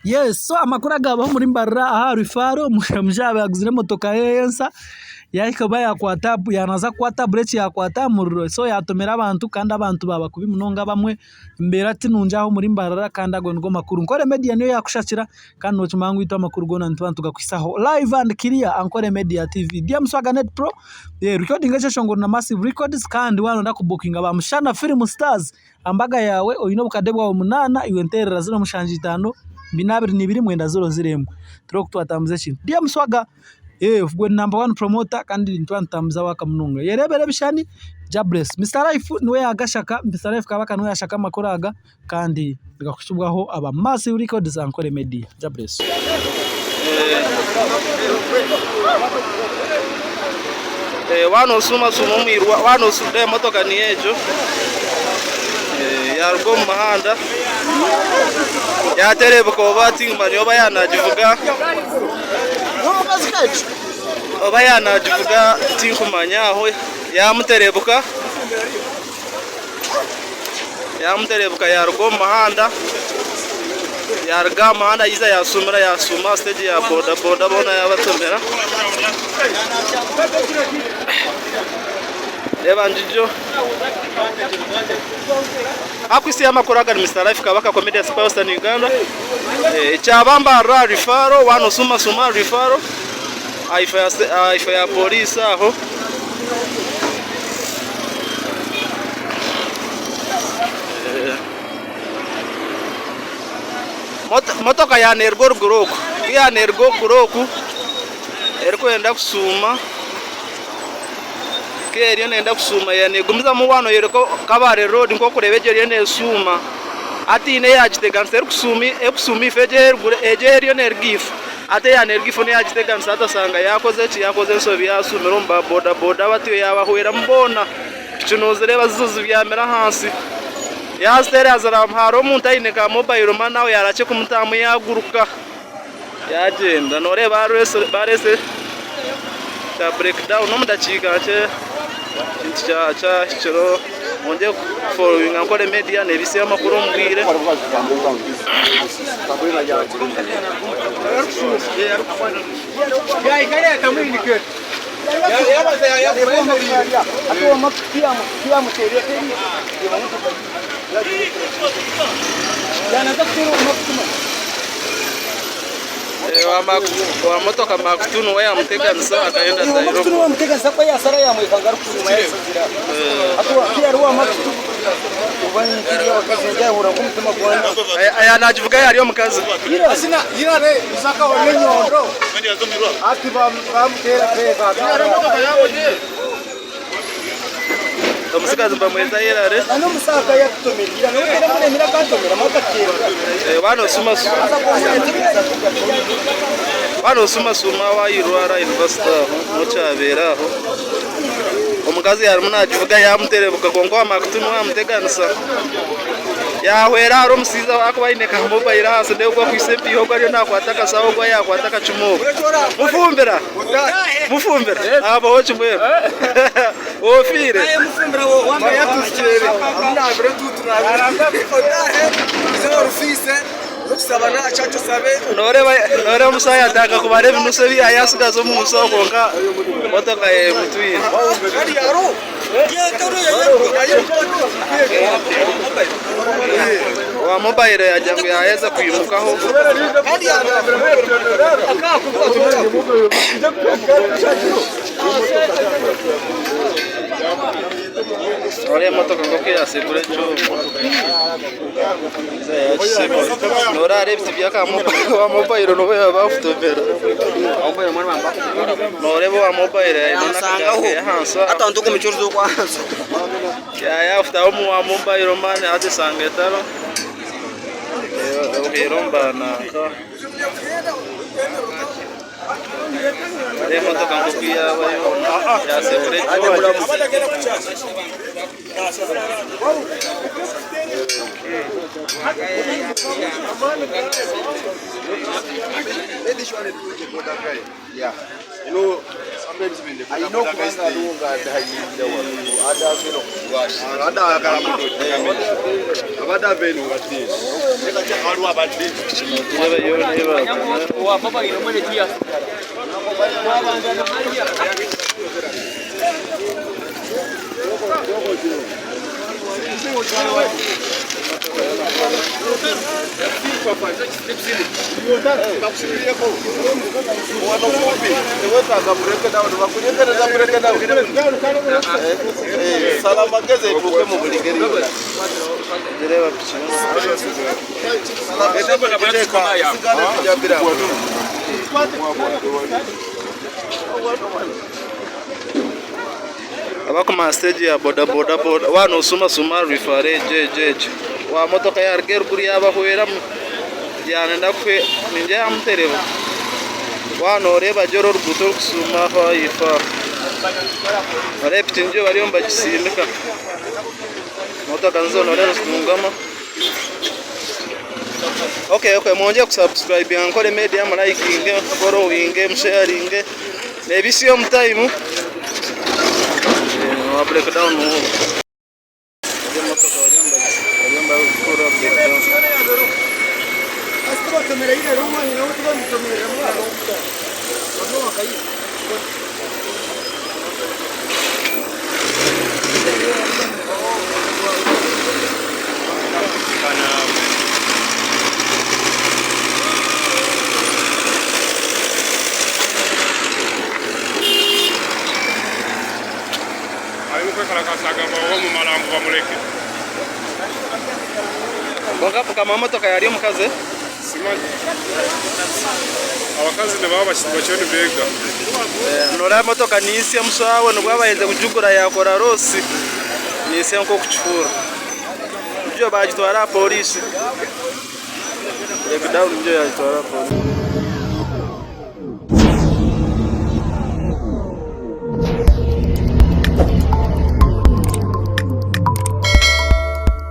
Yes, so amakuru agaabaho omuri Mbarara aha Rufaro omushaija yaaba yaguzire emotoka ye ensya yahika oba yakwata yaaza kukwata bureki yakwata aha muriro so yaatomera abantu kandi abantu baaba kubi munonga abamwe. Embeera ti nungi aha omuri Mbarara kandi ago nigo makuru. Nkore Media niyo yaakushakira kandi nookimanya ngu itwe amakuru goona nituba nitugakuhisaho live and clear Ankore Media TV. DM Swaga Net Pro, recordinga ekyeshongoro na Massive Records kandi waaba nooyenda kubukinga ba Mushana Film Stars aha mbaga yaawe oine obukade bwawe munaana iwe nteerera 075 422 901 turebe oku twatambuza ekintu. DM Swaga. Ogwo ni namba wani puromota kandi nituba nitutambuza waaka munonga. Yereebera ebishushani Jah bless. Mister Life niwe yaagashaka, Mister Life Kabaka niwe yaashaka amakuru aga kandi nigakuhikibwaho aba Massive Records Ankole Media. Jah bless. Waaba nooshuumashuuma omu irwariro, waaba nooshuuma emotoka niyo egyo yaaruga omu muhanda yaaterebuka oba tinkimanya oba yaaba naagivuga. Oba yaaba naagivuga tinkumanya aho yaamuterebuka, yaamuterebuka yaaruga omu muhanda, yaaruga aha muhanda yaija yaasumira yaasuma aha siteegi ya boda boda boona yaabatomera. Reeba ngigyo. Akwitse amakuru aga ni Mister Life Kabaka Comedian Super Western Uganda. Ekyaba Mbarara referral waaba nosumasuma referral ahaifo ya police aho. Motoka yaaba neruga oruguru oku, ku yaaba neruga oruguru oku erikwenda kusuuma. Ku eriyo neyenda kushuuma yaaba negumizamu waaba noyoreka Kabale road nk'okureeba egyo eriyo neshuuma hati haine eyagiteganisa erikushuuma erikushuuma ifo egyo eruguru egyo eriyo neruga ifo hati eyaaba neruga ifo niyo yagiteganisa hati osanga yakoze ki yakoze enshobi yashuumira omu ba boda boda batyo yabahweramu boona piki nozireeba zizo zibyamire ahansi yaziteera yazirabamu hariho omuntu aine ka mobile money aho yarakye kumutamu yaguruka. Yagyenda noreeba bareese kya break down omu dakiika nkye ekintu kyahikireho mwongye kuforowinga Ankole media nebeisayo amakuru omu bwire. Owa motoka Mark II niwe yamuteganisa akagenda atahire omu Aya nagivuga yari omukazi. Omutsigazi nibamweta Hillary. Waaba nosumasuma wayirwara aha yunivasite aho niho kyabeire aho. Omukazi yarimu nagivuga yamuterebuka kwonka owa mark two niwe yamuteganisa. Yahwera hariho omushaija owaakuba aine ka mobayiro ahansi ndeeba ogu akwaitse empiiha ogu ariyo nakwata akashaho ogu yakwata akacumu ogu. Mufumbira! Mufumbira! Abaho kimwe ofiire. Noreeba omushaija yatandika kubara ebinusu ebi yaasigaza omu nshaho kwonka motoka emutwire. Owa mobayiro yaagira ngu yaaheza kwimukaho. Noreeba emotoka nk'oku yaasigura ekyoma. Noreeba ebiti by'owa mobayiro nobu yaaba akutomera. Noreeba owa mobayiro aine n'akagaari keye ahansi aho. Yaafutaho omu wa mobayiro mani hati eshanga etariho. Ohaire omu bananka. Noreeba emotoka nk'oku yaaba yoona yaasigura ekyoma. Abakumanya siteegi ya bodaboda waaba nosumasuma rifare egyo egyo egyo wa motoka yaruga eruguru yabahweramu ningira yamutereba waaba noreeba gye oru oruguuto orukusuma aho ahaifo aho noreeba piki nigyo bariyo nibagisindika motoka nizo noreeba nizitungamu. Ok ok mwongyere ku subscribinga Nkore media mu likinge, mu followinge, mu sharinge nebisya omu time wa break down emotoka bariyo nibagikora break down. Arimu kwekalakasa agamba ow'omumara ngu bamureke. Kwonka mukama w'emotoka yari omukazi? Simanyi. Abakazi nibaba bakiriyo nibeega. Noreeba emotoka ninsya mushawe nibwo baherize kugigura yakora loss ninsya nk'okukihuura. Nigyo bagitwara aha poriisi. Break down nigyo yagitwara aha poriisi.